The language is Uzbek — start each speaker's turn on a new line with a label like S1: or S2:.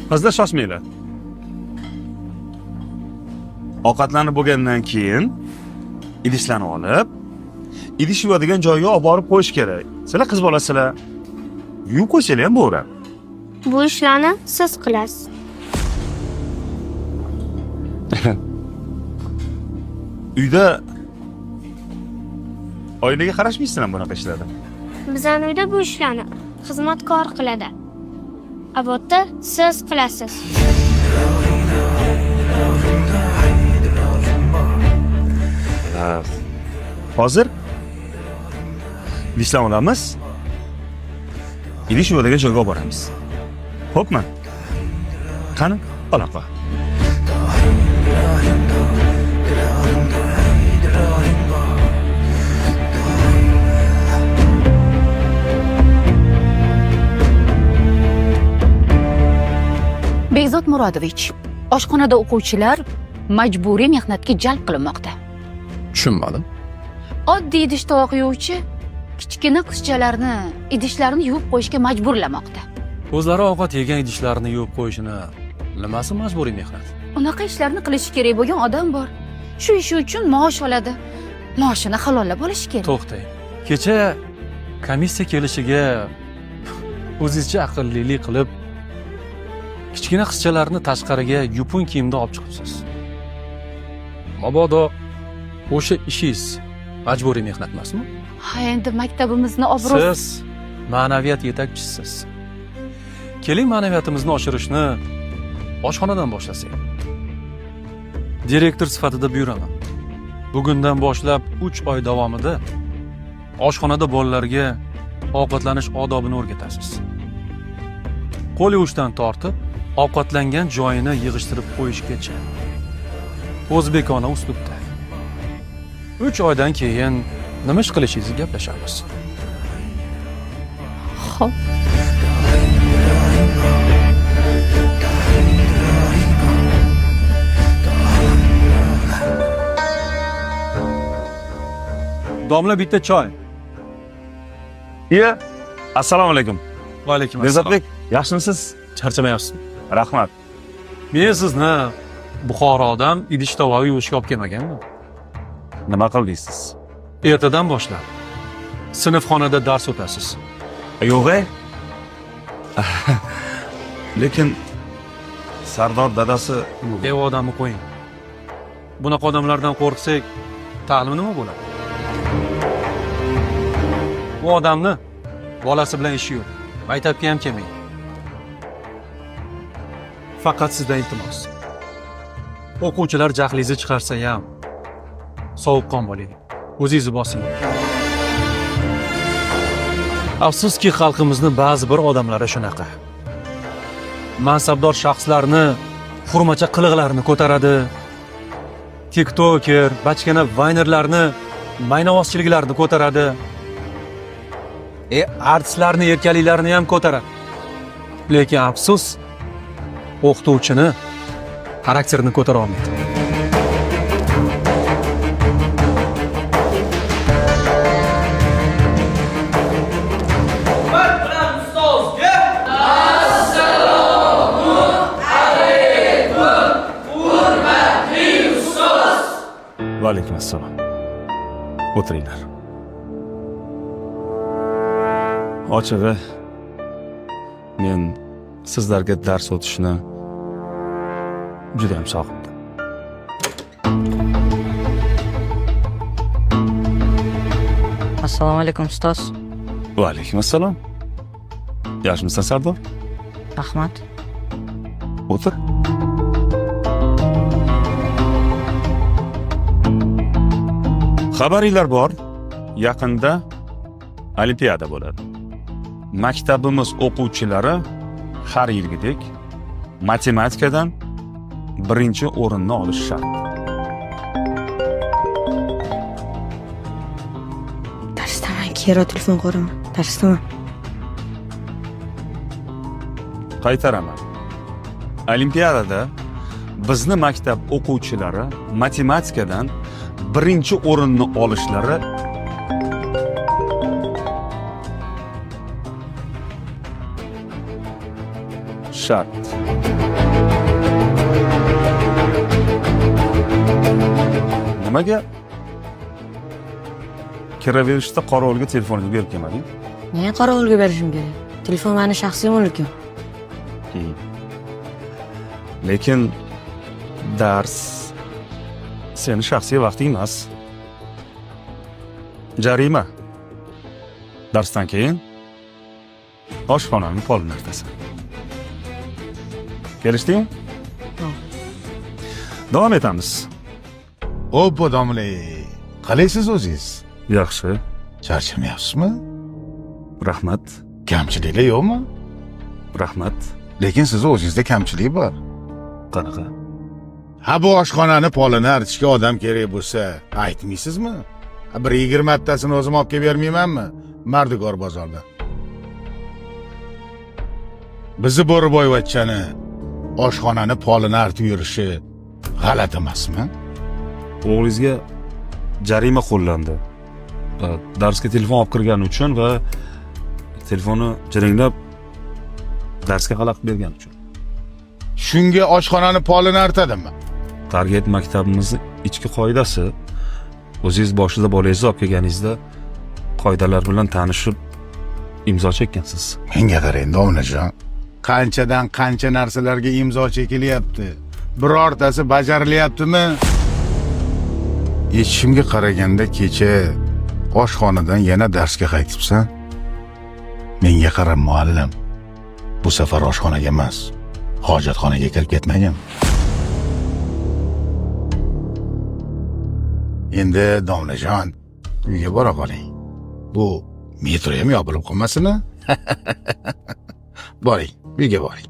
S1: Qizlar, shoshmanglar. Ovqatlanib bo'lgandan keyin idishlarni olib, idish yuvadigan joyga olib borib qo'yish kerak. Sizlar qiz bolasizlar. Yuvib qo'ysanglar ham bo'laveradi.
S2: Bu ishlarni siz qilasiz.
S1: Uyda oilaga qarashmaysizlar bunaqa ishlarda.
S2: Bizani uyda bu ishlarni xizmatkor qiladi. A bu yerda siz qilasiz.
S1: Hozir idishlarni olamiz. Idish yuvadigan joyga olib boramiz. Xo'pmi? Qani, ola qol.
S3: Bekzod Murodovich, oshxonada o'quvchilar majburiy mehnatga jalb qilinmoqda.
S4: Tushunmadim.
S3: Oddiy idish tovoq yuvuvchi kichkina qizchalarni idishlarini yuvib qo'yishga majburlamoqda.
S4: O'zlari ovqat yegan idishlarini yuvib qo'yishini nimasi majburiy mehnat?
S3: Unaqa ishlarni qilishi kerak bo'lgan odam bor. Shu ishi uchun maosh oladi. Maoshini halollab olishi kerak.
S4: To'xtang. Kecha komissiya kelishiga o'zingizcha aqllilik qilib kichkina qizchalarni tashqariga yupun kiyimda olib chiqibsiz. Mabodo o'sha ishingiz majburiy mehnat emasmi?
S3: Ha, endi maktabimizni obro'si.
S4: Siz ma'naviyat yetakchisiz. Keling, ma'naviyatimizni oshirishni oshxonadan boshlasak. Direktor sifatida buyuraman. Bugundan boshlab 3 oy davomida oshxonada bolalarga ovqatlanish odobini o'rgatasiz. Qo'l yuvishdan tortib, ovqatlangan joyini yig'ishtirib qo'yishgacha. O'zbekona uslubda. 3 oydan keyin nima ish qilishingizni gaplashamiz.
S3: Xo'p.
S4: Domla, bitta choy.
S1: Iya. Assalomu alaykum.
S4: Va alaykum assalom.
S1: Bekzodbek, yaxshimisiz?
S4: Charchamayapsizmi?
S1: Rahmat.
S4: Men sizni Buxorodan idish tovoq yuvishga olib kelmaganman.
S1: Nima qildingiz?
S4: Ertadan boshlab sinfxonada dars o'tasiz.
S1: Yo'q, e. Lekin Sardor dadasi
S4: Ev odamni qo'ying. Bunaqa odamlardan qo'rqsak, ta'lim nima bo'ladi? Bu odamni bolasi bilan ishi yo'q. Maktabga ham kelmaydi. Faqat sizdan iltimos. O'quvchilar jahlingizni chiqarsa ham sovuqqon bo'ling. O'zingizni bosing. Afsuski, xalqimizni ba'zi bir odamlari shunaqa. Mansabdor shaxslarni xurmacha qiliqlarini ko'taradi. TikToker, bachkana vaynerlarni maynavozchiliklarini ko'taradi. Artistlarni erkaliklarini ham ko'taradi. Lekin afsus, o'qituvchini xarakterini ko'tara olmaydi.
S1: Va alaykum assalom. O'tiringlar. Ochig'i, men sizlarga dars o'tishni juda ham sog'indim.
S5: Assalomu alaykum, ustoz.
S1: Va alaykum assalom. Yaxshimisan, Sardor?
S5: Rahmat.
S1: O'tir. Xabaringlar bor, yaqinda olimpiada bo'ladi. Maktabimiz o'quvchilari har yilgidek matematikadan birinchi o'rinni olishi shart.
S6: Darsdaman, keyinroq telefon ko'raman. Darsdaman.
S1: Qaytaraman. Olimpiadada bizni maktab o'quvchilari matematikadan birinchi o'rinni olishlari Shart. Nimaga kiraverishda qorovulga telefoningni berib kelmading?
S6: Nega qorovulga berishim kerak? Telefon mani shaxsiy mulkim.
S1: Lekin dars seni shaxsiy vaqting emas. Jarima. Darsdan keyin oshxonani polini artasan. Kelishdingmi? Davom etamiz.
S5: Obbo, domla, qalaysiz o'zingiz?
S1: Yaxshi.
S5: Charchamayapsizmi?
S1: Rahmat.
S5: Kamchiliklar yo'qmi?
S1: Rahmat.
S5: Lekin sizni o'zingizda kamchilik bor.
S1: Qanaqa?
S5: Ha, bu oshxonani polini artishga odam kerak bo'lsa, aytmaysizmi? Ha, bir 20 tasini o'zim olib kelib bermaymanmi Mardikor bozordan? Bizni Bo'riboyvachchani oshxonani polini artib yurishi g'alati emasmi?
S1: O'g'lingizga jarima qo'llandi. Darsga telefon olib kirgani uchun va telefonni jiringlab darsga xalaqit bergani uchun.
S5: Shunga oshxonani polini artadimi?
S1: Target maktabimizni ichki qoidasi, o'zingiz boshida bolangizni olib kelganingizda qoidalar bilan tanishib, imzo chekkansiz.
S5: Menga qarang, domlajon, qanchadan qancha narsalarga imzo chekilyapti, birortasi bajarilyaptimi? Eshitishimga qaraganda, kecha oshxonadan yana darsga qaytibsan. Menga qara, muallim, bu safar oshxonaga emas, hojatxonaga kirib ketmagin. Endi, domlajon, uyga bora qoling. Bu metro ham yopilib qolmasin. Boring, uyga boring.